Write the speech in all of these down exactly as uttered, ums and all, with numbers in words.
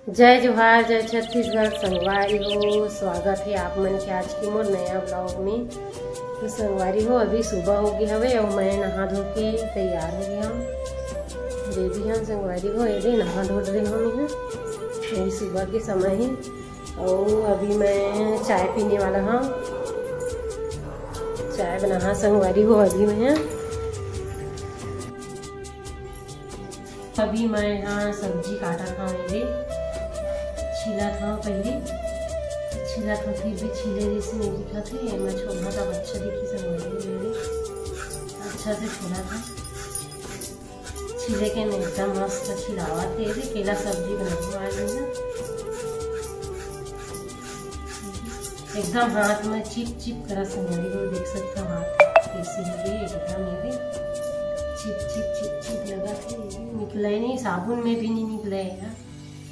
जय जोहार, जय छत्तीसगढ़। संगवारी हो, स्वागत हे आप मन के आज के मोर नया vlog में। तो संगवारी हो, अभी सुबह हो गे हवे अउ मैं नहा धो के तैयार हो गे हंव, ready हंव संगवारी हो। ये दे नहा धो डरे हंव मैं, अभी सुबह के समय हे। अउ अभी मैं चाय पीने वाला हंव, चाय बनाहूं संगवारी हो अभी मैं। अभी मैं यहाँ सब्जी काटत हंव, ये दे छीलत हंव, पहली छीलत हंव, फिर भी छीले जैसे नहीं दिखत हे, एमा छोलहा तब अच्छा दिखही संगवारी हो, ये दे अच्छा से छोलत हंव। छीले के मैं एकदम मस्त छिलावत हे, ये दे केला सब्जी बनाहूं आज मैं। एकदम हाथ में चिप चिप करत संगवारी हो, देख सकत हव हाथ कैसे हो गे, एकदम ये दे चिप चिप चिप चिप लगत हे, ये दे निकले नहीं, साबुन में भी नहीं निकले हे,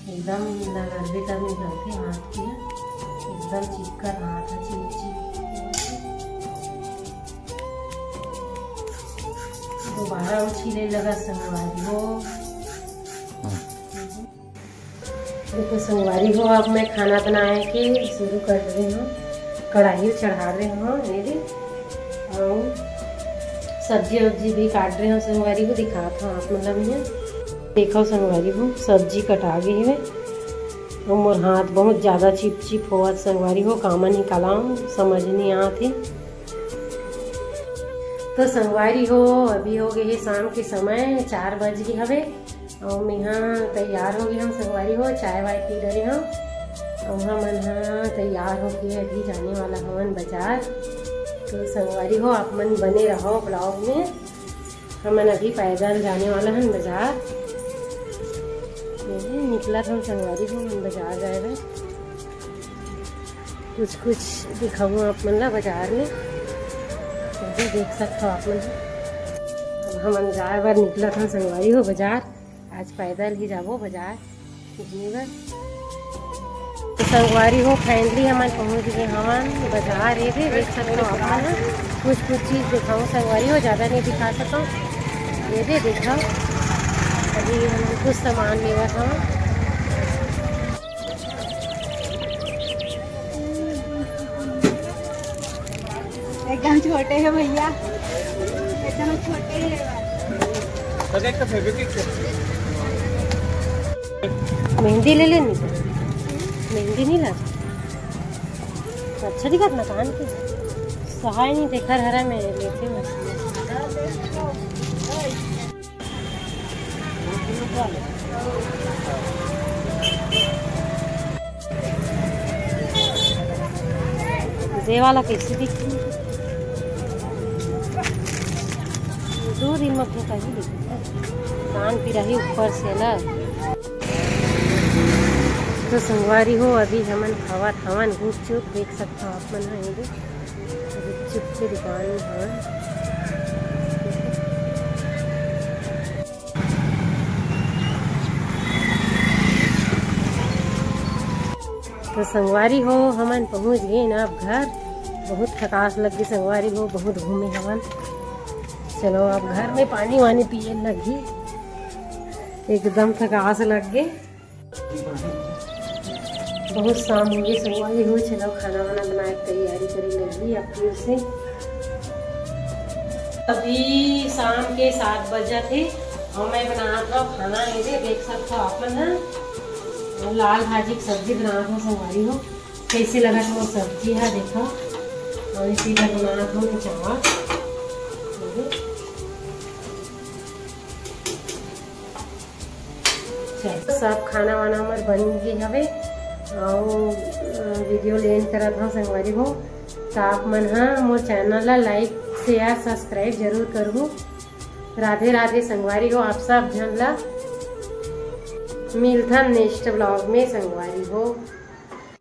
एकदम रगड़बे तब निकलथे हाथ के, एकदम चिपकत हाथ हे, चिप चिप। दोबारा वो छीले लगा संगवारी हो। देखो संगवारी हो, अब मैं खाना बनाए के शुरू कर रही हूँ। कढ़ाई चढ़ा रहे हूँ, ये दे, अउ सब्जी वब्जी भी काट रहे हूँ संगवारी हो, दिखात हूँ आप मन ला। देखो संगवारी हो, सब्जी कटा गे हवे। अउ मोर हाथ बहुत ज्यादा चिप चिप होवत संगवारी हो, कामा निकालंव समझ नहीं आत हे। तो संगवारी हो, अभी हो गे हे शाम के समय, चार बज गे हवे। अउ मेहा तैयार हो गे हंव संगवारी हो, चाय वाय पी डरे हंव। अउ हमन हा तैयार होके अभी जाने वाला हवन बाजार। तो संगवारी हो, आप मन बने रहो vlog में। हमन अभी पैदल जाने वाला हन बाजार। ये निकलत हन संगवारी हो, हमन बाजार जाए बर। कुछ कुछ दिखाऊँ आप मन ला बाजार में, ये देख सकत हव आप मन। अब हमन जाए बर निकलत हन संगवारी हो बाजार। आज पैदल ही जाबो बाजार घूमे बर। तो संगवारी हो, finally हमन पहुंच गे हवन बाजार। ये दे देख सकत हव आप मन, कुछ कुछ चीज दिखाऊँ संगवारी हो, ज्यादा नहीं दिखा सकंव। ये दे देखा, अभी हमन कुछ सामान लेवत हवन। एकदम छोटे हे भैया, एकदम छोटे हे। मेहंदी ले लेनी, मेहंदी नहीं ला, अच्छा दिखत ना कान के, सहाय नहीं, तेखर हरा में लेते बस। ये वाला कैसे दिखही? दो दिन में अपने कहीं दिखही। कान पिराही ऊपर से अलग। तो संगवारी हो, अभी हमन खावत हवन गुपचुप, देख सकत हव आप मन ह, ये दे गुपचुप के दुकान में हवन। तो संगवारी हो, हमन पहुंच गे ना अब घर। बहुत थकास लग गे संगवारी हो, बहुत घूमे हमन। चलो अब घर में पानी वानी पिए लगही, एकदम थकास लग गे। बहुत शाम हो गे संगवारी हो, चलो खाना वाना बनाए के तैयारी करे लगही अब फिर से। अभी शाम के सात बजत हे अउ मैं बनात हव खाना। ये दे देख सकत हव आप मन ह, लाल भाजी के सब्जी बनात हव संगवारी हो। कैसे लगत मोर सब्जी ह देखो, अउ इसी बर बनात हव मैं चावल। ये दे। चल, सब खाना वाना हमर बन गे हवे, अउ, अ, video ल end करत हव संगवारी हो। त आप मन ह मोर channel ला like, share, subscribe जरूर करहू। राधे राधे संगवारी हो, आप सब झन ला मिलथन next vlog में संगवारी हो।